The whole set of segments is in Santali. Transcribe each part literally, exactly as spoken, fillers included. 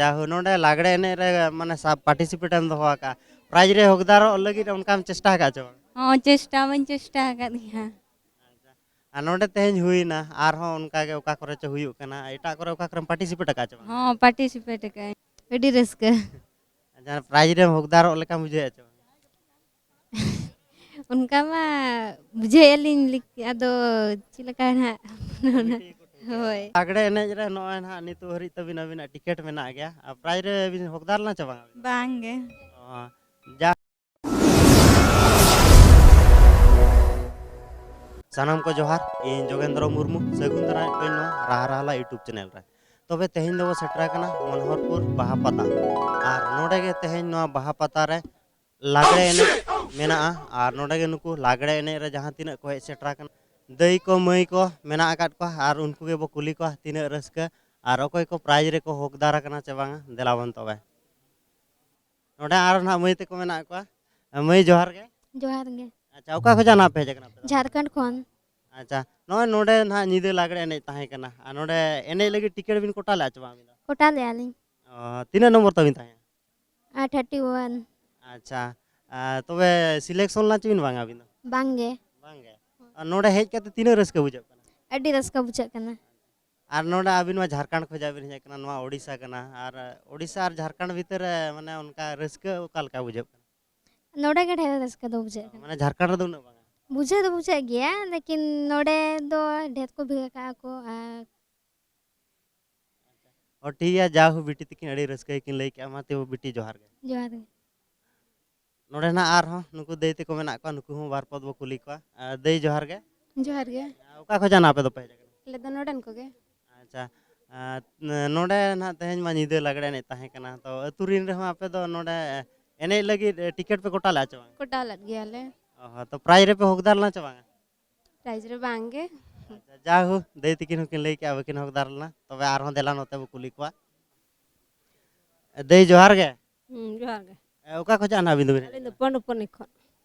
ᱡᱟᱦᱳ, ᱱᱚᱰᱮ ᱞᱟᱜᱽᱲᱮ ᱮᱱᱮᱡ ᱨᱮ ᱢᱟᱱᱮ ᱥᱟᱵ ᱯᱟᱨᱴᱤᱥᱤᱯᱮᱴ ᱮᱢ ᱫᱚᱦᱚ ᱟᱠᱟᱫᱼᱟ, ᱯᱨᱟᱭᱤᱡᱽ ᱨᱮ ᱦᱚᱠᱫᱟᱨᱚᱜ ᱞᱟᱹᱜᱤᱫ ᱚᱱᱠᱟᱢ ᱪᱮᱥᱴᱟ ᱟᱠᱟᱫ ᱪᱮ ᱵᱟᱝ? ᱦᱚᱸ, ᱪᱮᱥᱴᱟ ᱢᱟᱧ ᱪᱮᱥᱴᱟ ᱟᱠᱟᱫ ᱜᱮᱭᱟ᱾ ᱟᱨ ᱱᱚᱰᱮ ᱛᱮᱦᱮᱧ ᱦᱩᱭᱱᱟ, ᱟᱨᱦᱚᱸ ᱚᱱᱠᱟ ᱜᱮ ᱚᱠᱟ ᱠᱚᱨᱮ ᱪᱚ ᱦᱩᱭᱩᱜ ᱠᱟᱱᱟ, ᱮᱴᱟᱜ ᱠᱚᱨᱮ ᱚᱠᱟ ᱠᱚᱨᱮᱢ ᱯᱟᱨᱴᱤᱥᱤᱯᱮᱴ ᱟᱠᱟᱫ ᱪᱮ ᱵᱟᱝ? ᱦᱚᱸ, ᱯᱟᱨᱴᱤᱥᱤᱯᱮᱴ ᱟᱠᱟᱫᱟᱹᱧ, ᱟᱹᱰᱤ ᱨᱟᱹᱥᱠᱟᱹ᱾ ᱡᱟᱦᱟᱸ ᱯᱨᱟᱭᱤᱡᱽ ᱨᱮᱢ ᱦᱚᱠᱫᱟᱨᱚᱜ ᱞᱮᱠᱟᱢ ᱵᱩᱡᱷᱟᱹᱣᱮᱫᱼᱟ ᱪᱮ ᱵᱟᱝ? ᱚᱱᱠᱟ ᱢᱟ ᱵᱩᱡᱷᱟᱹᱣᱮᱫᱼᱟ ᱞᱤᱧ, ᱞᱮᱠ-, ᱟᱫᱚ ᱪᱮᱫ ᱞᱮᱠᱟ ᱱᱟᱦᱟᱜ? ᱦᱳᱭ᱾ ᱞᱟᱜᱽᱲᱮ ᱮᱱᱮᱡ ᱨᱮ ᱱᱚᱜᱼᱚᱭ ᱱᱟᱦᱟᱜ ᱱᱤᱛᱚᱜ ᱦᱟᱹᱨᱤᱡ ᱛᱟᱹᱵᱤᱱ ᱟᱹᱵᱤᱱᱟᱜ ᱴᱤᱠᱤᱴ ᱢᱮᱱᱟᱜ ᱜᱮᱭᱟ, ᱟᱨ ᱯᱨᱟᱭᱤᱡᱽ ᱨᱮ ᱵᱤᱱ ᱦᱚᱠᱫᱟᱨ ᱞᱮᱱᱟ ᱪᱮ ᱵᱟᱝ? ᱵᱟᱝ ᱜᱮ᱾ ᱚ, ᱡᱟ ᱥᱟᱱᱟᱢ ᱠᱚ ᱡᱚᱦᱟᱨ, ᱤᱧ ᱡᱳᱜᱮᱱᱫᱨᱚ ᱢᱩᱨᱢᱩ, ᱥᱟᱹᱜᱩᱱ ᱫᱟᱨᱟᱢ ᱠᱚᱧ ᱱᱚᱣᱟ ᱨᱟᱦᱟ ᱨᱟᱦᱞᱟ YouTube ᱪᱮᱱᱮᱞ ᱨᱮ᱾ ᱛᱚᱵᱮ ᱛᱮᱦᱮᱧ ᱫᱚᱵᱚ ᱥᱮᱴᱮᱨ ᱟᱠᱟᱱᱟ ᱢᱚᱱᱳᱦᱚᱨᱯᱩᱨ ᱵᱟᱦᱟ ᱯᱟᱛᱟ, ᱟᱨ ᱱᱚᱰᱮ ᱜᱮ ᱛᱮᱦᱮᱧ ᱱᱚᱣᱟ ᱵᱟᱦᱟ ᱯᱟᱛᱟ ᱨᱮ ᱞᱟᱜᱽᱲᱮ ᱮᱱᱮᱡ ᱢᱮᱱᱟᱜᱼᱟ, ᱟᱨ ᱱᱚᱰᱮ ᱜᱮ ᱱᱩᱠᱩ ᱞᱟᱜᱽᱲᱮ ᱮᱱᱮᱡ ᱨᱮ ᱡᱟᱦᱟᱸ ᱛᱤᱱᱟᱹᱜ ᱠᱚ ᱦᱮᱡ ᱥᱮᱴᱮᱨ ᱟᱠᱟᱱᱟ, ᱫᱟᱹᱭ ᱠᱚ ᱢᱟᱹᱭ ᱠᱚ ᱢᱮᱱᱟᱜ ᱟᱠᱟᱫ ᱠᱚᱣᱟ, ᱟᱨ ᱩᱱᱠᱩ ᱜᱮᱵᱚ ᱠᱩᱞᱤ ᱠᱚᱣᱟ ᱛᱤᱱᱟᱹᱜ ᱨᱟᱹᱥᱠᱟᱹ ᱟᱨ ᱚᱠᱚᱭ ᱠᱚ ᱯᱨᱟᱭᱤᱡᱽ ᱨᱮᱠᱚ ᱦᱚᱠᱫᱟᱨ ᱟᱠᱟᱱᱟ ᱪᱮ ᱵᱟᱝᱟ᱾ ᱫᱮᱞᱟ ᱵᱚᱱ ᱛᱚᱵᱮ᱾ ᱱᱚᱰᱮ ᱟᱨᱚ ᱱᱟᱦᱟᱜ ᱢᱟᱹᱭ ᱛᱟᱠᱚ ᱢᱮᱱᱟᱜ ᱠᱚᱣᱟ᱾ ᱢᱟᱹᱭ, ᱡᱚᱦᱟᱨ ᱜᱮ᱾ ᱡᱚᱦᱟᱨ ᱜᱮ᱾ ᱟᱪᱪᱷᱟ, ᱚᱠᱟ ᱠᱷᱚᱱᱟᱜ ᱱᱟᱦᱟᱜ ᱯᱮ ᱦᱮᱡ ᱟᱠᱟᱱᱟ ᱟᱯᱮ ᱫᱚ? ᱡᱷᱟᱲᱠᱷᱚᱸᱰ ᱠᱷᱚᱱ᱾ ᱟᱪᱪᱷᱟ, ᱱᱚᱜᱼᱚᱭ ᱱᱚᱰᱮ ᱱᱟᱦᱟᱜ ᱧᱤᱫᱟᱹ ᱞᱟᱜᱽᱲᱮ ᱮᱱᱮᱡ ᱛᱟᱦᱮᱸ ᱠᱟᱱᱟ, ᱟᱨ ᱱᱚᱰᱮ ᱮᱱᱮᱡ ᱞᱟᱹᱜᱤᱫ ᱴᱤᱠᱤᱴ ᱵᱤᱱ ᱠᱚᱴᱟ ᱞᱮᱫᱼᱟ ᱪᱮ ᱵᱟᱝ ᱟᱹᱵᱤᱱ ᱫᱚ? ᱠᱚᱴᱟ ᱞᱮᱫᱼᱟ ᱞᱤᱧ᱾ ᱚ, ᱛᱤᱱᱟᱹᱜ ᱱᱚᱢᱵᱚᱨ ᱛᱟᱵᱤᱱ ᱛᱟᱦᱮᱸᱫ? ᱟᱨ thirty one᱾ ᱟᱪᱪᱷᱟ, ᱟᱨ ᱛᱚᱵᱮ ᱥᱤᱞᱮᱠᱥᱚᱱ ᱞᱮᱱᱟ ᱪᱮ ᱵᱤᱱ ᱵᱟᱝᱟ ᱟᱹᱵᱤᱱ ᱫᱚ? ᱵᱟᱝ ᱜᱮ᱾ ᱵᱟᱝ ᱜᱮ᱾ ᱟᱨ ᱱᱚᱰᱮ ᱦᱮᱡ ᱠᱟᱛᱮ ᱛᱤᱱᱟᱹᱜ ᱨᱟᱹᱥᱠᱟᱹ ᱵᱩᱡᱷᱟᱹᱜ ᱠᱟᱱᱟ? ᱟᱹᱰᱤ ᱨᱟᱹᱥᱠᱟᱹ ᱵᱩᱡᱷᱟᱹᱜ ᱠᱟᱱᱟ᱾ ᱟᱨ ᱱᱚᱰᱮ ᱟᱹᱵᱤᱱ ᱢᱟ ᱡᱷᱟᱲᱠᱷᱚᱸᱰ ᱠᱷᱚᱱᱟᱜ ᱵᱤᱱ ᱦᱮᱡ ᱠᱟᱱᱟ, ᱱᱚᱣᱟ ᱳᱰᱤᱥᱟ ᱠᱟᱱᱟ, ᱟᱨ ᱳᱰᱤᱥᱟ ᱟᱨ ᱡᱷᱟᱲᱠᱷᱚᱸᱰ ᱵᱷᱤᱛᱤᱨ ᱨᱮ ᱢᱟᱱᱮ ᱚᱱᱠᱟ ᱨᱟᱹᱥᱠᱟᱹ ᱚᱠᱟ ᱞᱮᱠᱟ ᱵᱩᱡᱷᱟᱹᱜ ᱠᱟᱱᱟ? ᱱᱚᱰᱮ ᱜᱮ ᱰᱷᱮᱨ ᱨᱟᱹᱥᱠᱟᱹ ᱫᱚ ᱵᱩᱡᱷᱟᱹᱜ ᱠᱟᱱᱟ᱾ ᱢᱟᱱᱮ ᱡᱷᱟᱲᱠᱷᱚᱸᱰ ᱨᱮᱫᱚ ᱩᱱᱟᱹᱜ ᱵᱟᱝᱟ? ᱵᱩᱡᱷᱟᱹᱣ ᱫᱚ ᱵᱩᱡᱷᱟᱹᱜ ᱜᱮᱭᱟ, ᱞᱮᱠᱤᱱ ᱱᱚᱰᱮ ᱫᱚ ᱰᱷᱮᱨ ᱠᱚ ᱵᱷᱤᱲ ᱟᱠᱟᱜᱼᱟ ᱠᱚ᱾ ᱟᱨ ᱚ, ᱴᱷᱤᱠ ᱜᱮᱭᱟ, ᱡᱟ ᱦᱳ, ᱵᱤᱴᱤ ᱛᱟᱹᱠᱤᱱ ᱟᱹᱰᱤ ᱨᱟᱹᱥᱠᱟᱹ ᱜᱮᱠᱤᱱ ᱞᱟᱹᱭ ᱠᱮᱜᱼᱟ᱾ ᱢᱟ ᱛᱚᱵᱮ ᱵᱤᱴᱤ, ᱡᱚᱦᱟᱨ ᱜᱮ᱾ ᱡᱚᱦᱟᱨ ᱜᱮ᱾ ᱱᱚᱰᱮ ᱱᱟᱜ ᱟᱨᱦᱚᱸ ᱱᱩᱠᱩ ᱫᱟᱹᱭ ᱛᱟᱠᱚ ᱢᱮᱱᱟᱜ ᱠᱚᱣᱟ, ᱱᱩᱠᱩ ᱦᱚᱸ ᱵᱟᱨ ᱯᱚᱫ ᱵᱚ ᱠᱩᱞᱤ ᱠᱚᱣᱟ᱾ ᱟᱨ ᱫᱟᱹᱭ, ᱡᱚᱦᱟᱨ ᱜᱮ᱾ ᱡᱚᱦᱟᱨ ᱜᱮ᱾ ᱚᱠᱟ ᱠᱷᱚᱱ ᱱᱟᱜ ᱟᱯᱮ ᱫᱚᱯᱮ ᱦᱮᱡ ᱟᱠᱟᱱᱟ? ᱟᱞᱮ ᱫᱚ ᱱᱚᱰᱮᱱ ᱠᱚᱜᱮ᱾ ᱟᱪᱪᱷᱟ, ᱟᱨ ᱱᱚᱰᱮ ᱱᱟᱜ ᱛᱮᱦᱮᱧ ᱢᱟ ᱧᱤᱫᱟᱹ ᱞᱟᱜᱽᱲᱮ ᱮᱱᱮᱡ ᱛᱟᱦᱮᱸ ᱠᱟᱱᱟ, ᱛᱚ ᱟᱹᱛᱩ ᱨᱤᱱ ᱨᱮᱦᱚᱸ ᱟᱯᱮ ᱫᱚ ᱱᱚᱰᱮ ᱮᱱᱮᱡ ᱞᱟᱹᱜᱤᱫ ᱴᱤᱠᱤᱴ ᱯᱮ ᱠᱚᱴᱟ ᱞᱮᱜᱼᱟ ᱪᱮ ᱵᱟᱝ? ᱠᱚᱴᱟ ᱞᱮᱫ ᱜᱮᱭᱟᱞᱮ᱾ ᱚ ᱦᱚᱸ, ᱛᱚ ᱯᱨᱟᱭᱤᱡᱽ ᱨᱮᱯᱮ ᱦᱚᱠᱫᱟᱨ ᱞᱮᱱᱟ ᱪᱮ ᱵᱟᱝᱟ? ᱯᱨᱟᱭᱤᱡᱽ ᱨᱮ ᱵᱟᱝ ᱜᱮ᱾ ᱟᱪᱪᱷᱟ, ᱡᱟ ᱦᱳ, ᱫᱟᱹᱭ ᱛᱟᱹᱠᱤᱱ ᱦᱚᱸᱠᱤᱱ ᱞᱟᱹᱭ ᱠᱮᱜᱼᱟ ᱵᱟᱹᱠᱤᱱ ᱦᱚᱠᱫᱟᱨ ᱞᱮᱱᱟ᱾ ᱛᱚᱵᱮ ᱟᱨᱦᱚᱸ ᱫᱮᱞᱟ ᱱᱚᱛᱮ ᱵᱚ ᱠᱩᱞᱤ ᱠᱚᱣᱟ᱾ ᱫᱟᱹᱭ, ᱡᱚᱦᱟᱨ ᱜᱮ᱾ ᱦᱩᱸ, ᱡᱚᱦᱟᱨ ᱜᱮ᱾ ᱮ, ᱚᱠᱟ ᱠᱷᱚᱱᱟᱜ ᱱᱟᱦᱟᱜ ᱟᱹᱵᱤᱱ ᱫᱚᱵᱤᱱ ᱦᱮᱡ ᱟᱹᱞᱤᱧ ᱫᱚ ᱟᱠᱟᱱᱟ? ᱯᱚᱱᱰᱩᱯᱚᱱᱤ ᱠᱷᱚᱱ᱾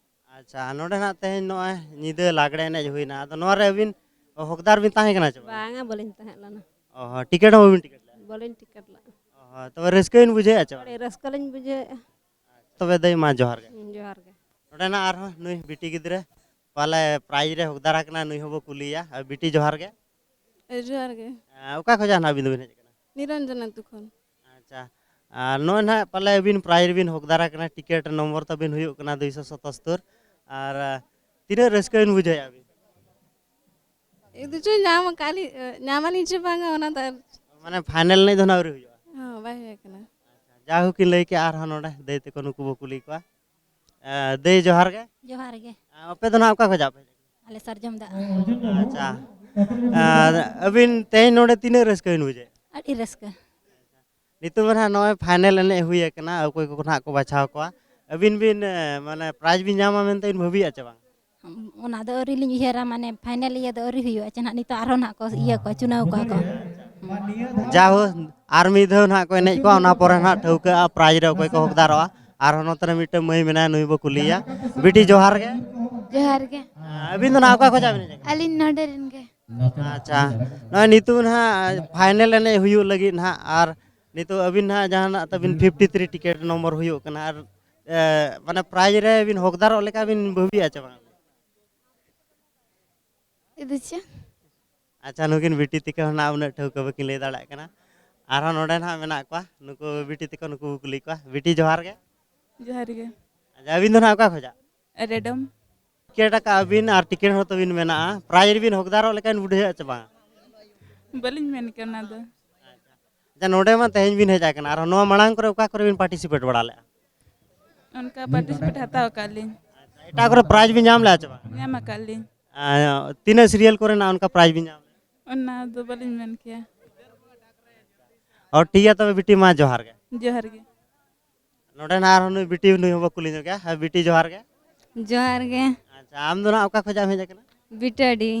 ᱟᱪᱪᱷᱟ, ᱱᱚᱰᱮ ᱱᱟᱦᱟᱜ ᱛᱮᱦᱮᱧ ᱱᱚᱜᱼᱚᱭ ᱧᱤᱫᱟᱹ ᱞᱟᱜᱽᱲᱮ ᱮᱱᱮᱡ ᱦᱩᱭᱱᱟ, ᱟᱫᱚ ᱱᱚᱣᱟ ᱨᱮ ᱟᱹᱵᱤᱱ ᱦᱚᱠᱫᱟᱨ ᱵᱤᱱ ᱛᱟᱦᱮᱸ ᱠᱟᱱᱟ ᱪᱮ ᱵᱟᱝ? ᱵᱟᱝᱟ, ᱵᱟᱹᱞᱤᱧ ᱛᱟᱦᱮᱸ ᱞᱮᱱᱟ᱾ ᱚ ᱦᱚᱸ, ᱴᱤᱠᱤᱴ ᱦᱚᱸ ᱵᱟᱹᱵᱤᱱ ᱴᱤᱠᱤᱴ ᱞᱮᱫᱼᱟ? ᱵᱟᱹᱞᱤᱧ ᱴᱤᱠᱤᱴ ᱞᱮᱫᱼᱟ᱾ ᱚ ᱦᱳᱭ, ᱛᱚᱵᱮ ᱨᱟᱹᱥᱠᱟᱹ ᱵᱤᱱ ᱵᱩᱡᱷᱟᱹᱣᱮᱫᱼᱟ ᱪᱮ ᱵᱟᱝ? ᱟᱹᱰᱤ ᱨᱟᱹᱥᱠᱟᱹ ᱞᱤᱧ ᱵᱩᱡᱷᱟᱹᱣᱮᱫᱼᱟ᱾ ᱛᱚᱵᱮ ᱫᱟᱹᱭ, ᱢᱟ ᱡᱚᱦᱟᱨ ᱜᱮ᱾ ᱦᱩᱸ, ᱡᱚᱦᱟᱨ ᱜᱮ᱾ ᱱᱚᱰᱮᱱᱟᱜ ᱟᱨᱦᱚᱸ ᱱᱩᱭ ᱵᱤᱴᱤ ᱜᱤᱫᱽᱨᱟᱹ ᱯᱟᱞᱮ ᱯᱨᱟᱭᱤᱡᱽ ᱨᱮ ᱦᱚᱠᱫᱟᱨ ᱟᱠᱟᱱᱟ, ᱱᱩᱭ ᱦᱚᱸᱵᱚ ᱠᱩᱞᱤᱭᱮᱭᱟ᱾ ᱟᱨ ᱵᱤᱴᱤ, ᱡᱚᱦᱟᱨ ᱜᱮ᱾ ᱮ, ᱡᱚᱦᱟᱨ ᱜᱮ᱾ ᱮ, ᱚᱠᱟ ᱠᱷᱚᱱᱟᱜ ᱱᱟᱦᱟᱜ ᱟᱹᱵᱤᱱ ᱫᱚᱵᱤᱱ ᱦᱮᱡ ᱟᱠᱟᱱᱟ? ᱱᱤᱨᱚᱱᱡᱚᱱ ᱟᱹᱛᱩ ᱠᱷᱚᱱ᱾ ᱟᱪᱪᱷᱟ, ᱟᱨ ᱱᱚᱜᱼᱚᱭ ᱱᱟᱦᱟᱜ ᱯᱟᱞᱮ ᱟᱹᱵᱤᱱ ᱯᱨᱟᱭᱤᱡᱽ ᱨᱮᱵᱤᱱ ᱦᱚᱠᱫᱟᱨ ᱟᱠᱟᱱᱟ, ᱴᱤᱠᱤᱴ ᱱᱚᱢᱵᱚᱨ ᱛᱟᱵᱤᱱ ᱦᱩᱭᱩᱜ ᱠᱟᱱᱟ ᱫᱩᱭᱥᱚ ᱥᱟᱛᱟᱛᱛᱳᱨ᱾ ᱟᱨ, ᱟ, ᱛᱤᱱᱟᱹᱜ ᱨᱟᱹᱥᱠᱟᱹ ᱵᱤᱱ ᱵᱩᱡᱷᱟᱹᱣᱮᱫᱼᱟ ᱟᱹᱵᱤᱱ? ᱮᱠᱫᱚᱢ ᱪᱚ ᱧᱟᱢ ᱟᱠᱟᱫ ᱞᱤᱧ, ᱮ, ᱧᱟᱢ ᱟᱹᱞᱤᱧ ᱪᱮ ᱵᱟᱝᱟ, ᱚᱱᱟ ᱫᱚ ᱟᱨ ᱢᱟᱱᱮ ᱯᱷᱟᱭᱱᱮᱞ ᱮᱱᱮᱡ ᱫᱚ ᱱᱟᱦᱟᱜ ᱟᱹᱣᱨᱤ ᱦᱩᱭᱩᱜᱼᱟ? ᱦᱚᱸ, ᱵᱟᱭ ᱦᱩᱭ ᱟᱠᱟᱱᱟ᱾ ᱡᱟᱦᱳᱠ ᱠᱤᱱ ᱞᱟᱹᱭ ᱠᱮᱜᱼᱟ, ᱟᱨᱦᱚᱸ ᱱᱚᱰᱮ ᱫᱟᱹᱭ ᱛᱟᱠᱚ ᱱᱩᱠᱩ ᱵᱚ ᱠᱩᱞᱤ ᱠᱚᱣᱟ᱾ ᱮ, ᱫᱟᱹᱭ, ᱡᱚᱦᱟᱨ ᱜᱮ᱾ ᱡᱚᱦᱟᱨ ᱜᱮ᱾ ᱮ, ᱟᱯᱮ ᱫᱚ ᱱᱟᱦᱟᱜ ᱚᱠᱟ ᱠᱷᱚᱱᱟᱜ ᱯᱮ ᱦᱮᱡ ᱟᱠᱟᱱᱟ? ᱟᱞᱮ ᱥᱟᱨᱡᱚᱢ ᱫᱟᱜ᱾ ᱟᱪᱪᱷᱟ᱾ ᱮ, ᱟᱹᱵᱤᱱ ᱛᱮᱦᱮᱧ ᱱᱚᱰᱮ ᱛᱤᱱᱟᱹᱜ ᱨᱟᱹᱥᱠᱟᱹ ᱵᱤᱱ ᱵᱩᱡᱷᱟᱹᱣᱮᱫᱼᱟ? ᱟᱹᱰᱤ ᱨᱟᱹᱥᱠᱟᱹ᱾ ᱱᱤᱛᱚᱜ ᱢᱟ ᱱᱟᱦᱟᱜ ᱱᱚᱜᱼᱚᱭ ᱯᱷᱟᱭᱱᱮᱞ ᱮᱱᱮᱡ ᱦᱩᱭ ᱟᱠᱟᱱᱟ, ᱚᱠᱚᱭ ᱠᱚ ᱱᱟᱦᱟᱜ ᱠᱚ ᱵᱟᱪᱷᱟᱣ ᱠᱚᱣᱟ᱾ ᱟᱹᱵᱤᱱ ᱵᱤᱱ, ᱮ, ᱢᱟᱱᱮ ᱯᱨᱟᱭᱤᱡᱽ ᱵᱤᱱ ᱧᱟᱢᱟ ᱢᱮᱱᱛᱮ ᱵᱤᱱ ᱵᱷᱟᱹᱵᱤᱭᱮᱫᱼᱟ ᱪᱮ ᱵᱟᱝ? ᱚᱱᱟ ᱫᱚ ᱟᱹᱣᱨᱤ ᱞᱤᱧ ᱩᱭᱦᱟᱹᱨᱟ, ᱢᱟᱱᱮ ᱯᱷᱟᱭᱱᱮᱞ ᱤᱭᱟᱹ ᱫᱚ ᱟᱹᱣᱨᱤ ᱦᱩᱭᱩᱜᱼᱟ ᱪᱮ ᱱᱟᱦᱟᱜ, ᱱᱤᱛᱚᱜ ᱟᱨᱦᱚᱸ ᱱᱟᱦᱟᱜ ᱠᱚ ᱤᱭᱟᱹ ᱠᱚᱣᱟ, ᱪᱩᱱᱟᱹᱣ ᱠᱚᱣᱟ ᱠᱚ᱾ ᱡᱟᱭᱦᱳᱠ, ᱟᱨ ᱢᱤᱫ ᱫᱷᱟᱣ ᱱᱟᱦᱟᱜ ᱠᱚ ᱮᱱᱮᱡ ᱠᱚᱣᱟ, ᱚᱱᱟ ᱯᱚᱨᱮ ᱱᱟᱦᱟᱜ ᱴᱷᱟᱹᱣᱠᱟᱹᱜᱼᱟ ᱯᱨᱟᱭᱤᱡᱽ ᱨᱮ ᱚᱠᱚᱭ ᱠᱚ ᱦᱚᱠᱫᱟᱨᱚᱜᱼᱟ᱾ ᱟᱨᱦᱚᱸ ᱱᱚᱛᱮ ᱨᱮ ᱢᱤᱫᱴᱟᱝ ᱢᱟᱹᱭ ᱢᱮᱱᱟᱭᱟ, ᱱᱩᱭ ᱵᱚ ᱠᱩᱞᱤᱭᱮᱭᱟ᱾ ᱵᱤᱴᱤ, ᱡᱚᱦᱟᱨ ᱜᱮ᱾ ᱡᱚᱦᱟᱨ ᱜᱮ᱾ ᱟᱹᱵᱤᱱ ᱫᱚ ᱱᱟᱦᱟᱜ ᱚᱠᱟ ᱠᱷᱚᱱᱟᱜ ᱵᱤᱱ ᱦᱮᱡ ᱟᱠᱟᱱᱟ? ᱟᱹᱞᱤᱧ ᱱᱚᱰᱮ ᱨᱮᱱ ᱜᱮ᱾ ᱟᱪᱪᱷᱟ, ᱱᱚᱜᱼᱚᱭ ᱱᱤᱛᱚᱜ ᱱᱟᱦᱟᱜ ᱯᱷᱟᱭᱱᱮᱞ ᱮᱱᱮᱡ ᱦᱩᱭᱩᱜ ᱞᱟᱹᱜᱤᱫ ᱱᱟᱦᱟᱜ, ᱟᱨ ᱱᱤᱛᱚᱜ ᱟᱹᱵᱤᱱ ᱱᱟᱦᱟᱜ ᱡᱟᱦᱟᱱᱟᱜ ᱛᱟᱹᱵᱤᱱ ᱯᱷᱤᱯᱴᱤ ᱛᱷᱨᱤ ᱴᱤᱠᱤᱴ ᱱᱚᱢᱵᱚᱨ ᱦᱩᱭᱩᱜ ᱠᱟᱱᱟ, ᱟᱨ, ᱮ, ᱢᱟᱱᱮ ᱯᱨᱟᱭᱤᱡᱽ ᱨᱮ ᱵᱤᱱ ᱦᱚᱠᱫᱟᱨᱚᱜ ᱞᱮᱠᱟ ᱵᱤᱱ ᱵᱷᱟᱹᱵᱤᱭᱮᱫᱼᱟ ᱪᱮ ᱵᱟᱝ? ᱤᱫᱤ ᱪᱮ? ᱟᱪᱪᱷᱟ, ᱱᱩᱠᱤᱱ ᱵᱤᱴᱤ ᱛᱟᱠᱚ ᱦᱚᱸ ᱱᱟᱦᱟᱜ ᱩᱱᱟᱹᱜ ᱴᱷᱟᱹᱣᱠᱟᱹ ᱵᱟᱹᱠᱤᱱ ᱞᱟᱹᱭ ᱫᱟᱲᱮᱭᱟᱜ ᱠᱟᱱᱟ᱾ ᱟᱨᱦᱚᱸ ᱱᱚᱰᱮ ᱱᱟᱦᱟᱜ ᱢᱮᱱᱟᱜ ᱠᱚᱣᱟ, ᱱᱩᱠᱩ ᱵᱤᱴᱤ ᱛᱟᱠᱚ, ᱱᱩᱠᱩ ᱠᱚ ᱠᱩᱞᱤ ᱠᱚᱣᱟ᱾ ᱵᱤᱴᱤ, ᱡᱚᱦᱟᱨ ᱜᱮ᱾ ᱡᱚᱦᱟᱨ ᱜᱮ᱾ ᱟᱪᱪᱷᱟ, ᱟᱹᱵᱤᱱ ᱫᱚ ᱱᱟᱦᱟᱜ ᱚᱠᱟ ᱠᱷᱚᱱᱟᱜ? ᱨᱮᱰᱚᱢ᱾ ᱴᱤᱠᱤᱴ ᱟᱠᱟᱫ ᱟᱹᱵᱤᱱ ᱟᱨ ᱴᱤᱠᱤᱴ ᱦᱚᱸ ᱛᱟᱹᱵᱤᱱ ᱢᱮᱱᱟᱜᱼᱟ, ᱯᱨᱟᱭᱤᱡᱽ ᱨᱮᱵᱤᱱ ᱦᱚᱠᱫᱟᱨᱚᱜ ᱞᱮᱠᱟᱱ ᱵᱩᱰᱷᱟᱹᱣᱮᱫᱼᱟ ᱪᱮ ᱵᱟᱝ? ᱵᱟᱹᱞᱤᱧ ᱢᱮᱱ ᱠᱮᱭᱟ ᱚᱱᱟ ᱫᱚ᱾ ᱟᱪᱪᱷᱟ, ᱱᱚᱰᱮ ᱢᱟ ᱛᱮᱦᱮᱧ ᱵᱤᱱ ᱦᱮᱡ ᱟᱠᱟᱱᱟ, ᱟᱨ ᱱᱚᱣᱟ ᱢᱟᱲᱟᱝ ᱠᱚᱨᱮ ᱚᱠᱟ ᱠᱚᱨᱮ ᱵᱤᱱ ᱯᱟᱨᱴᱤᱥᱤᱯᱮᱴ ᱵᱟᱲᱟ ᱞᱮᱫᱼᱟ? ᱚᱱᱠᱟ ᱯᱟᱨᱴᱤᱥᱤᱯᱮᱴ ᱦᱟᱛᱟᱣ ᱟᱠᱟᱫ ᱞᱤᱧ᱾ ᱟᱪᱪᱷᱟ, ᱮᱴᱟᱜ ᱠᱚᱨᱮ ᱯᱨᱟᱭᱤᱡᱽ ᱵᱤᱱ ᱧᱟᱢ ᱞᱮᱫᱼᱟ ᱪᱮ ᱵᱟᱝ? ᱧᱟᱢ ᱟᱠᱟᱫ ᱞᱤᱧ᱾ ᱟᱨ ᱛᱤᱱᱟᱹᱜ ᱥᱤᱨᱤᱭᱟᱞ ᱠᱚᱨᱮᱱᱟᱜ ᱚᱱᱠᱟ ᱯᱨᱟᱭᱤᱡᱽ ᱵᱤᱱ ᱧᱟᱢ ᱞᱮᱫᱼᱟ? ᱚᱱᱟ ᱫᱚ ᱵᱟᱹᱞᱤᱧ ᱢᱮᱱ ᱠᱮᱭᱟ᱾ ᱚ, ᱴᱷᱤᱠ ᱜᱮᱭᱟ, ᱛᱚᱵᱮ ᱵᱤᱴᱤ, ᱢᱟ ᱡᱚᱦᱟᱨ ᱜᱮ᱾ ᱡᱚᱦᱟᱨ ᱜᱮ᱾ ᱱᱚᱰᱮ ᱱᱟᱦᱟᱜ ᱟᱨᱦᱚᱸ ᱱᱩᱭ ᱵᱤᱴᱤ, ᱱᱩᱭ ᱦᱚᱸᱵᱚ ᱠᱩᱞᱤ ᱧᱚᱜ ᱜᱮᱭᱟ᱾ ᱦᱮᱸ, ᱵᱤᱴᱤ, ᱡᱚᱦᱟᱨ ᱜᱮ᱾ ᱡᱚᱦᱟᱨ ᱜᱮ᱾ ᱟᱪᱪᱷᱟ, ᱟᱢ ᱫᱚ ᱱᱟᱦᱟᱜ ᱚᱠᱟ ᱠᱷᱚᱱᱟᱜ ᱮᱢ ᱦᱮᱡ ᱟᱠᱟᱱᱟ? ᱵᱤᱴᱟᱹᱰᱤ᱾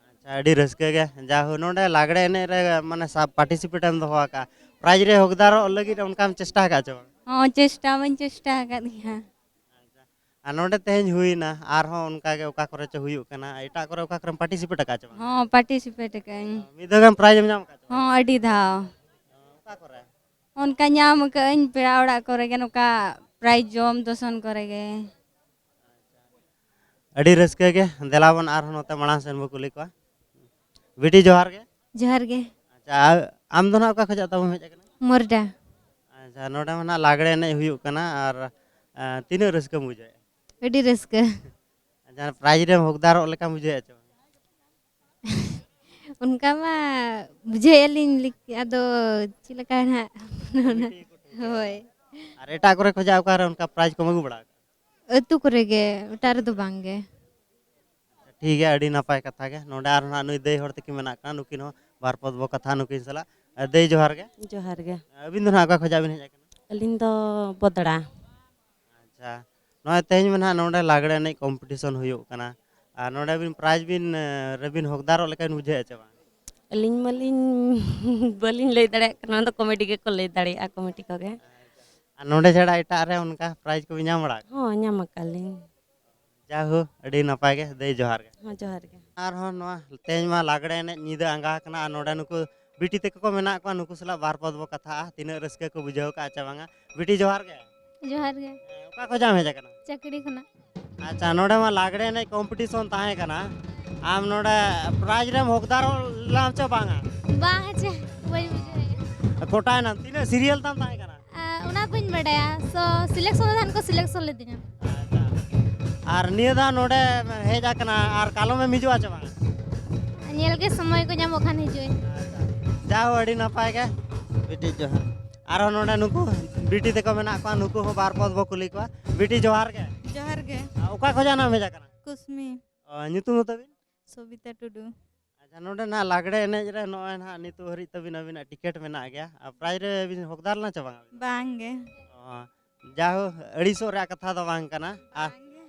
ᱟᱪᱪᱷᱟ, ᱟᱹᱰᱤ ᱨᱟᱹᱥᱠᱟᱹ ᱜᱮ᱾ ᱡᱟᱦᱳ, ᱱᱚᱰᱮ ᱞᱟᱜᱽᱲᱮ ᱮᱱᱮᱡ ᱨᱮ, ᱢᱟᱱᱮ, ᱥᱟ-, ᱯᱟᱨᱴᱤᱥᱤᱯᱮᱴ ᱮᱢ ᱫᱚᱦᱚ ᱟᱠᱟᱫᱼᱟ᱾ ᱯᱨᱟᱭᱤᱡᱽ ᱨᱮ ᱦᱚᱠᱫᱟᱨᱚᱜ ᱞᱟᱹᱜᱤᱫ ᱚᱱᱠᱟᱢ ᱪᱮᱥᱴᱟ ᱟᱠᱟᱫᱼᱟ ᱪᱮ ᱵᱟᱝ? ᱦᱚᱸ, ᱪᱮᱥᱴᱟ ᱢᱟᱧ ᱪᱮᱥᱴᱟ ᱟᱠᱟᱫ ᱜᱮᱭᱟ᱾ ᱟᱪᱪᱷᱟ᱾ ᱟᱨ ᱱᱚᱰᱮ ᱛᱮᱦᱮᱧ ᱦᱩᱭᱱᱟ, ᱟᱨᱦᱚᱸ ᱚᱱᱠᱟ ᱜᱮ ᱚᱠᱟ ᱠᱚᱨᱮ ᱪᱚ ᱦᱩᱭᱩᱜ ᱠᱟᱱᱟ, ᱮᱴᱟᱜ ᱠᱚᱨᱮ ᱚᱠᱟ ᱠᱚᱨᱮᱢ ᱯᱟᱨᱴᱤᱥᱤᱯᱮᱴ ᱟᱠᱟᱫᱼᱟ ᱪᱮ ᱵᱟᱝ? ᱦᱚᱸ, ᱯᱟᱨᱴᱤᱥᱤᱯᱮᱴ ᱟᱠᱟᱫ ᱟᱹᱧ᱾ ᱢᱤᱫ ᱫᱷᱟᱣ ᱜᱟᱱ ᱯᱨᱟᱭᱤᱡᱽ ᱮᱢ ᱧᱟᱢ ᱟᱠᱟᱫ ᱪᱮ ᱵᱟᱝ? ᱦᱚᱸ, ᱟᱹᱰᱤ ᱫᱷᱟᱣ᱾ ᱚᱠᱟ ᱠᱚᱨᱮ? ᱚᱱᱠᱟ ᱧᱟᱢ ᱟᱠᱟᱫᱟᱹᱧ ᱯᱮᱲᱟ ᱚᱲᱟᱜ ᱠᱚᱨᱮ ᱜᱮ, ᱱᱚᱝᱠᱟ ᱯᱨᱟᱭᱤᱡᱽ ᱡᱚᱢ ᱫᱚᱥᱚᱱ ᱠᱚᱨᱮ ᱜᱮ᱾ ᱟᱹᱰᱤ ᱨᱟᱹᱥᱠᱟᱹ ᱜᱮ᱾ ᱫᱮᱞᱟ ᱵᱚᱱ ᱟᱨᱦᱚᱸ ᱱᱚᱛᱮ ᱢᱟᱲᱟᱝ ᱥᱮᱱ ᱵᱚ ᱠᱩᱞᱤ ᱠᱚᱣᱟ᱾ ᱵᱤᱴᱤ, ᱡᱚᱦᱟᱨ ᱜᱮ᱾ ᱡᱚᱦᱟᱨ ᱜᱮ᱾ ᱟᱪᱪᱷᱟ, ᱟ-, ᱟᱢ ᱫᱚ ᱱᱟᱜ ᱚᱠᱟ ᱠᱷᱚᱱᱟᱜ ᱛᱟᱵᱚᱱ ᱦᱮᱡ ᱟᱠᱟᱱᱟ? ᱢᱚᱨᱰᱟ᱾ ᱟᱪᱪᱷᱟ, ᱱᱚᱰᱮ ᱢᱟ ᱱᱟᱜ ᱞᱟᱜᱽᱲᱮ ᱮᱱᱮᱡ ᱦᱩᱭᱩᱜ ᱠᱟᱱᱟ, ᱟᱨ, ᱟ, ᱛᱤᱱᱟᱹᱜ ᱨᱟᱹᱥᱠᱟᱹᱢ ᱵᱩᱡᱷᱟᱹᱣᱮᱫᱼᱟ? ᱟᱹᱰᱤ ᱨᱟᱹᱥᱠᱟᱹ᱾ ᱡᱟᱦᱟᱸ ᱯᱨᱟᱭᱤᱡᱽ ᱨᱮᱢ ᱦᱚᱠᱫᱟᱨᱚᱜ ᱞᱮᱠᱟᱢ ᱵᱩᱡᱷᱟᱹᱣᱮᱫᱼᱟ ᱪᱮ ᱵᱟᱝ? ᱚᱱᱠᱟ ᱢᱟ ᱵᱩᱡᱷᱟᱹᱣᱮᱫᱼᱟ ᱞᱤᱧ, ᱞᱮᱠ-, ᱟᱫᱚ ᱪᱮᱫ ᱞᱮᱠᱟ ᱱᱟᱦᱟᱜ? ᱦᱳᱭ᱾ ᱟᱨ ᱮᱴᱟᱜ ᱠᱚᱨᱮ ᱠᱷᱚᱱᱟᱜ ᱚᱠᱟᱨᱮ ᱚᱱᱠᱟ ᱯᱨᱟᱭᱤᱡᱽ ᱠᱚᱢ ᱟᱹᱜᱩ ᱵᱟᱲᱟ ᱟᱠᱟᱫᱟ? ᱟᱹᱛᱩ ᱠᱚᱨᱮ ᱜᱮ, ᱮᱴᱟᱜ ᱨᱮᱫᱚ ᱵᱟᱝ ᱜᱮ᱾ ᱴᱷᱤᱠ ᱜᱮᱭᱟ, ᱟᱹᱰᱤ ᱱᱟᱯᱟᱭ ᱠᱟᱛᱷᱟ ᱜᱮ᱾ ᱱᱚᱰᱮ ᱟᱨᱦᱚᱸ ᱱᱟᱦᱟᱜ ᱱᱩᱭ ᱫᱟᱹᱭ ᱦᱚᱲ ᱛᱟᱹᱠᱤᱱ ᱢᱮᱱᱟᱜ ᱠᱚᱣᱟ, ᱱᱩᱠᱤᱱ ᱦᱚᱸ ᱵᱟᱨ ᱯᱚᱫ ᱵᱚ ᱠᱟᱛᱷᱟ ᱱᱩᱠᱤᱱ ᱥᱟᱞᱟᱜ᱾ ᱫᱟᱹᱭ, ᱡᱚᱦᱟᱨ ᱜᱮ᱾ ᱡᱚᱦᱟᱨ ᱜᱮ᱾ ᱟᱹᱵᱤᱱ ᱫᱚ ᱱᱟᱦᱟᱜ ᱚᱠᱟ ᱠᱷᱚᱱᱟᱜ ᱵᱤᱱ ᱦᱮᱡ ᱟᱠᱟᱱᱟ? ᱟᱹᱞᱤᱧ ᱫᱚ ᱵᱚᱫᱲᱟ᱾ ᱟᱪᱪᱷᱟ, ᱱᱚᱜᱼᱚᱭ ᱛᱮᱦᱮᱧ ᱢᱟ ᱱᱟᱦᱟᱜ ᱱᱚᱰᱮ ᱞᱟᱜᱽᱲᱮ ᱮᱱᱮᱡ ᱠᱚᱢᱯᱤᱴᱤᱥᱚᱱ ᱦᱩᱭᱩᱜ ᱠᱟᱱᱟ, ᱟᱨ ᱱᱚᱰᱮ ᱵᱤᱱ ᱯᱨᱟᱭᱤᱡᱽ ᱵᱤᱱ, ᱮ, ᱨᱮᱵᱤᱱ ᱦᱚᱠᱫᱟᱨᱚᱜ ᱞᱮᱠᱟ ᱵᱤᱱ ᱵᱩᱡᱷᱟᱹᱣᱮᱫᱼᱟ ᱪᱮ ᱵᱟᱝ? ᱟᱹᱞᱤᱧ ᱢᱟᱞᱤᱧ ᱵᱟᱹᱞᱤᱧ ᱞᱟᱹᱭ ᱫᱟᱲᱮᱭᱟᱜ ᱠᱟᱱᱟ, ᱚᱱᱟ ᱫᱚ ᱠᱚᱢᱤᱴᱤ ᱜᱮᱠᱚ ᱞᱟᱹᱭ ᱫᱟᱲᱮᱭᱟᱜᱼᱟ, ᱠᱚᱢᱤᱴᱤ ᱠᱚᱜᱮ᱾ ᱟᱨ ᱱᱚᱰᱮ ᱪᱷᱟᱲᱟ ᱮᱴᱟᱜ ᱨᱮ ᱚᱱᱠᱟ ᱯᱨᱟᱭᱤᱡᱽ ᱠᱚᱵᱤᱱ ᱧᱟᱢ ᱵᱟᱲᱟ ᱟᱠᱟᱫᱟ? ᱦᱚᱸ, ᱧᱟᱢ ᱟᱠᱟᱫ ᱞᱤᱧ᱾ ᱡᱟᱭᱦᱳᱠ, ᱟᱹᱰᱤ ᱱᱟᱯᱟᱭ ᱜᱮ᱾ ᱫᱟᱹᱭ, ᱡᱚᱦᱟᱨ ᱜᱮ᱾ ᱦᱚᱸ, ᱡᱚᱦᱟᱨ ᱜᱮ᱾ ᱟᱨᱦᱚᱸ ᱱᱚᱣᱟ ᱛᱮᱦᱮᱧ ᱢᱟ ᱞᱟᱜᱽᱲᱮ ᱮᱱᱮᱡ ᱧᱤᱫᱟᱹ ᱟᱸᱜᱟ ᱟᱠᱟᱱᱟ, ᱟᱨ ᱱᱚᱰᱮ ᱱᱩᱠᱩ ᱵᱤᱴᱤ ᱛᱟᱠᱚ ᱠᱚ ᱢᱮᱱᱟᱜ ᱠᱚᱣᱟ, ᱱᱩᱠᱩ ᱥᱟᱞᱟᱜ ᱵᱟᱨ ᱯᱚᱫ ᱵᱚ ᱠᱟᱛᱷᱟᱜᱼᱟ, ᱛᱤᱱᱟᱹᱜ ᱨᱟᱹᱥᱠᱟᱹ ᱠᱚ ᱵᱩᱡᱷᱟᱹᱣ ᱠᱟᱜᱼᱟ ᱪᱮ ᱵᱟᱝᱟ᱾ ᱵᱤᱴᱤ, ᱡᱚᱦᱟᱨ ᱜᱮ᱾ ᱡᱚᱦᱟᱨ ᱜᱮ᱾ ᱦᱮᱸ, ᱚᱠᱟ ᱠᱷᱚᱱᱟᱜ ᱮᱢ ᱦᱮᱡ ᱟᱠᱟᱱᱟ? ᱪᱟᱹᱠᱲᱤ ᱠᱷᱚᱱᱟᱜ᱾ ᱟᱪᱪᱷᱟ, ᱱᱚᱰᱮ ᱢᱟ ᱞᱟᱜᱽᱲᱮ ᱮᱱᱮᱡ ᱠᱚᱢᱯᱤᱴᱤᱥᱚᱱ ᱛᱟᱦᱮᱸ ᱠᱟᱱᱟ, ᱟᱢ ᱱᱚᱰᱮ ᱯᱨᱟᱭᱤᱡᱽ ᱨᱮᱢ ᱦᱚᱠᱫᱟᱨᱚᱜ ᱞᱮᱱᱟᱢ ᱪᱮ ᱵᱟᱝᱟ? ᱵᱟᱝ, ᱪᱮ ᱵᱟᱹᱧ ᱵᱩᱡᱷᱟᱹᱣᱮᱫᱼᱟ᱾ ᱠᱚᱴᱟᱭᱮᱱᱟᱢ, ᱛᱤᱱᱟᱹᱜ ᱥᱤᱨᱤᱭᱟᱞ ᱛᱟᱢ ᱛᱟᱦᱮᱸ ᱠᱟᱱᱟ? ᱟ, ᱚᱱᱟ ᱵᱟᱹᱧ ᱵᱟᱰᱟᱭᱟ᱾ So, selection ᱫᱚ ᱦᱟᱱ ᱠᱚ selection ᱞᱤᱫᱤᱧᱟ᱾ ᱟᱪᱪᱷᱟ᱾ ᱟᱨ ᱱᱤᱭᱟᱹ ᱫᱷᱟᱣ ᱱᱚᱰᱮ ᱦᱮᱡ ᱟᱠᱟᱱᱟ, ᱟᱨ ᱠᱟᱞᱚᱢᱮᱢ ᱦᱤᱡᱩᱜᱼᱟ ᱪᱮ ᱵᱟᱝ? ᱧᱮᱞ ᱜᱮ, ᱥᱚᱢᱚᱭ ᱠᱚ ᱧᱟᱢᱚᱜ ᱠᱷᱟᱱ ᱦᱤᱡᱩᱜ ᱟᱹᱧ᱾ ᱟᱪᱪᱷᱟ᱾ ᱡᱟ ᱦᱳ, ᱟᱹᱰᱤ ᱱᱟᱯᱟᱭ ᱜᱮ᱾ ᱵᱤᱴᱤ, ᱡᱚᱦᱟᱨ᱾ ᱟᱨᱦᱚᱸ ᱱᱚᱰᱮ ᱱᱩᱠᱩ ᱵᱤᱴᱤ ᱛᱟᱠᱚ ᱢᱮᱱᱟᱜ ᱠᱚᱣᱟ, ᱱᱩᱠᱩ ᱦᱚᱸ ᱵᱟᱨ ᱯᱚᱫ ᱵᱚ ᱠᱩᱞᱤ ᱠᱚᱣᱟ᱾ ᱵᱤᱴᱤ, ᱡᱚᱦᱟᱨ ᱜᱮ᱾ ᱡᱚᱦᱟᱨ ᱜᱮ᱾ ᱟᱨ ᱚᱠᱟ ᱠᱷᱚᱱᱟᱜ ᱮᱢ ᱦᱮᱡ ᱟᱠᱟᱱᱟ? ᱠᱩᱥᱢᱤ᱾ ᱚ, ᱧᱩᱛᱩᱢ ᱫᱚ ᱛᱟᱵᱤᱱ? ᱥᱚᱵᱤᱛᱟ ᱴᱩᱰᱩ᱾ ᱟᱪᱪᱷᱟ, ᱱᱚᱰᱮ ᱱᱟᱦᱟᱜ ᱞᱟᱜᱽᱲᱮ ᱮᱱᱮᱡ ᱨᱮ ᱱᱚᱜᱼᱚᱭ ᱱᱟᱦᱟᱜ ᱱᱤᱛᱚᱜ ᱦᱟᱹᱨᱤᱡ ᱛᱟᱹᱵᱤᱱ ᱟᱹᱵᱤᱱᱟᱜ ᱴᱤᱠᱤᱴ ᱢᱮᱱᱟᱜ ᱜᱮᱭᱟ, ᱟᱨ ᱯᱨᱟᱭᱤᱡᱽ ᱨᱮ ᱵᱤᱱ ᱦᱚᱠᱫᱟᱨ ᱞᱮᱱᱟ ᱪᱮ ᱵᱟᱝ ᱟᱹᱵᱤᱱ? ᱵᱟᱝ ᱜᱮ᱾ ᱚ, ᱡᱟᱭᱦᱳ, ᱟᱹᱲᱤᱥᱚᱜ ᱨᱮᱭᱟᱜ ᱠᱟᱛᱷᱟ ᱫᱚ ᱵᱟᱝ ᱠᱟᱱᱟ᱾ ᱟᱨ, ᱵᱟᱝ ᱜᱮ᱾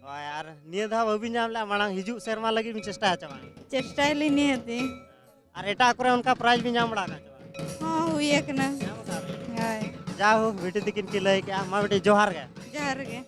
ᱦᱳᱭ, ᱟᱨ ᱱᱤᱭᱟᱹ ᱫᱷᱟᱣ ᱵᱟᱹᱵᱤᱱ ᱧᱟᱢ ᱞᱮᱜᱼᱟ, ᱢᱟᱲᱟᱝ ᱦᱤᱡᱩᱜ ᱥᱮᱨᱢᱟ ᱞᱟᱹᱜᱤᱫ ᱵᱤᱱ ᱪᱮᱥᱴᱟᱭᱟ ᱪᱮ ᱵᱟᱝ? ᱪᱮᱥᱴᱟᱭᱟᱞᱤᱧ ᱱᱤᱦᱟᱹᱛᱤ᱾ ᱟᱨ ᱮᱴᱟᱜ ᱠᱚᱨᱮ ᱚᱱᱠᱟ ᱯᱨᱟᱭᱤᱡᱽ ᱵᱤᱱ ᱧᱟᱢ ᱵᱟᱲᱟ ᱟᱠᱟᱫ ᱪᱮ ᱵᱟᱝ? ᱦᱚᱸ, ᱦᱩᱭ ᱟᱠᱟᱱᱟ᱾ ᱧᱟᱢ ᱟᱠᱟᱫ ᱵᱤᱱ? ᱦᱳᱭ᱾ ᱡᱟᱭᱦᱳᱠ, ᱵᱤᱴᱤ ᱛᱤᱠᱤᱱ ᱠᱤᱱ ᱞᱟᱹᱭ ᱠᱮᱜᱼᱟ᱾ ᱢᱟ ᱵᱤᱴᱤ, ᱡᱚᱦᱟᱨ ᱜᱮ᱾ ᱡᱚᱦᱟᱨ ᱜᱮ᱾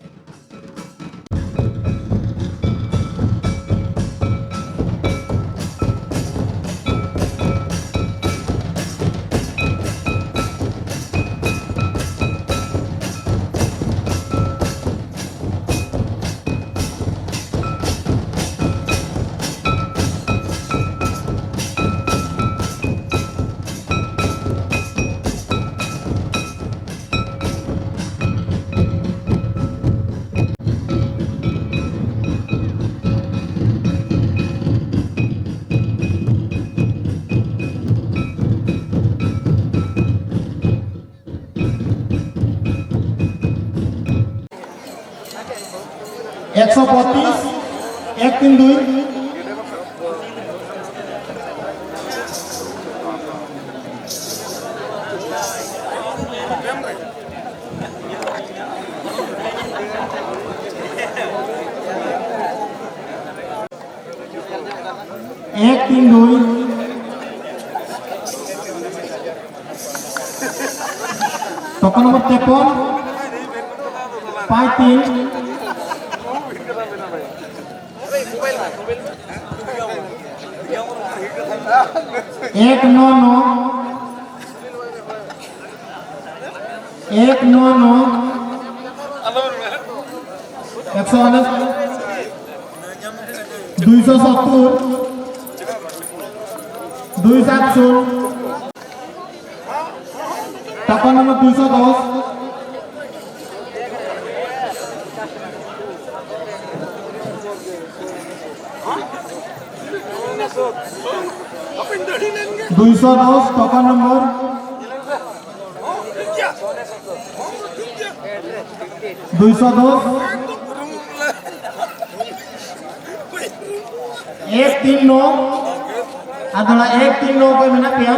ᱮᱠᱥᱚ ᱯᱚᱸᱪᱤᱥ, ᱮᱠ ᱛᱤᱱ ᱫᱩᱭ᱾ ᱮᱠ ᱛᱤᱱ ᱫᱩᱭ᱾ ᱴᱳᱠᱚᱱ ᱱᱚᱢᱵᱚᱨ ᱛᱮᱯᱚᱱ, ᱯᱟᱸᱪ ᱛᱤᱱ᱾ ᱮᱠ ᱱᱚ ᱱᱚ, ᱮᱠ ᱱᱚ ᱱᱚ, ᱮᱠᱥᱚ ᱩᱱᱤᱥ, ᱫᱩᱭᱥᱚ ᱥᱚᱛᱛᱚᱨ, ᱫᱩᱭ ᱥᱟᱛ ᱥᱩᱱ, ᱴᱳᱠᱚᱱ ᱱᱚᱢᱵᱚᱨ ᱫᱩᱭᱥᱚ ᱫᱚᱥ᱾ ᱫᱩᱭᱥᱚ ᱫᱚᱥ, ᱴᱳᱠᱚᱱ ᱱᱚᱢᱵᱚᱨ ᱫᱩᱭᱥᱚ ᱫᱚᱥ, ᱮᱠ ᱛᱤᱱ ᱱᱚ᱾ ᱟᱫᱚ ᱚᱱᱟ ᱮᱠ ᱛᱤᱱ ᱱᱚ ᱚᱠᱚᱭ ᱢᱮᱱᱟᱜ ᱯᱮᱭᱟ?